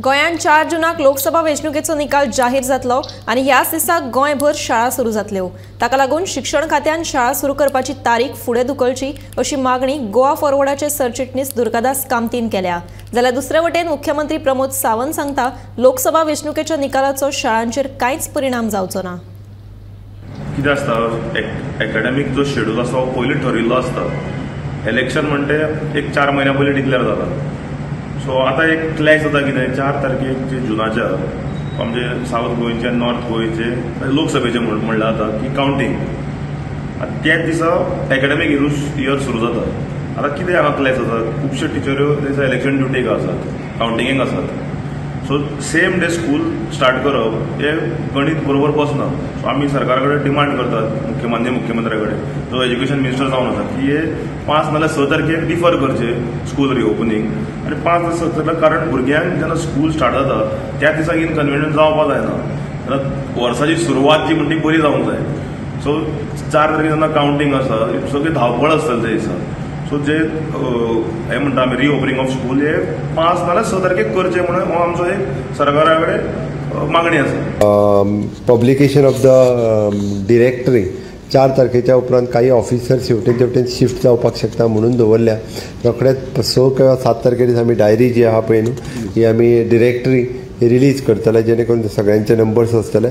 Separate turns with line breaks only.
गोंयांत 4 जूनाक लोकसभा वेंचणुकेचो निकाल जाहीर जातलो आनी ह्याच दिसा गोंयभर शाळा सुरू जातल्यो। ताका लागून शिक्षण खात्यान शाळा सुरू करपाची तारीख फुडें धुकलची अशी मागणी गोवा फॉरवर्डाचे सरचिटणीस दुर्गादास कामतीन केल्या। जाल्यार दुसरे वटेन मुख्यमंत्री प्रमोद सावंत सांगता लोकसभा वेंचणुकेच्या निकालाचो शाळांचेर कांयच परिणाम जावचो ना।
कितें आसता, एकाडेमीक जो शेड्यूल आसा हो पयलीं ठरिल्लो आसता। इलेक्शन म्हणटे एक 4 म्हयन्या पयलीं डिक्लेअर जाता। सो आतां एक क्लॅश जाता कितें, 4 तारखेक जे जुनाच्या आमचे सावथ गोंयचे आनी नॉर्थ गोंयचे लोकसभेचे म्हणल्यार जाता की कावंटींग, आतां त्याच दिसा एकाडेमीक इयर सुरू जाता। आतां कितें हांगा क्लॅश जाता, खुबश्यो टिचऱ्यो ते दिसा इलेक्शन ड्युटेक आसात, कावंटिंगेक आसात। So same day school start करप हें गणीत बरोबर बसना। सो आमी सरकारा कडेन डिमांड करतात, माननीय मुख्यमंत्र्या कडेन जो एज्युकेशन मिनिस्टर जावन आसा की हे 5 नाल्यार 6 तारखेक डिफर करचे स्कूल रिओपनींग आनी 5 नाल्यार 6 तारखेक, कारण भुरग्यांक जेन्ना स्कूल स्टार्ट जाता त्या दिसा इनकन्विनियंट जावपाक जायना। तेन्ना वर्साची सुरवात जी म्हणटा ती बरी जावंक जाय। सो 4 तारखेक जेन्ना कावंटींग आसा सगळी धांवपळ आसतली त्या दिसा। सो जे हे म्हणटा आमी रिओपनिंग ऑफ स्कूल हे 5 नाल्यार 6 तारखेक करचें म्हणून हो आमचो एक सरकारा कडेन मागणी आसा।
पब्लिकेशन ऑफ the directory 4 तारखेच्या उपरांत काही ऑफिसर्स हेवटेन तेवटेन शिफ्ट जावपाक शकता म्हणून दवरल्या। रोखडेच 6 किंवा 7 तारखे दिसा आमी डायरी जी आहा पळय न्हू ही आमी डिरेक्टरी रिलीज करतले, जेणे करून सगळ्यांचे नंबर्स आसतले।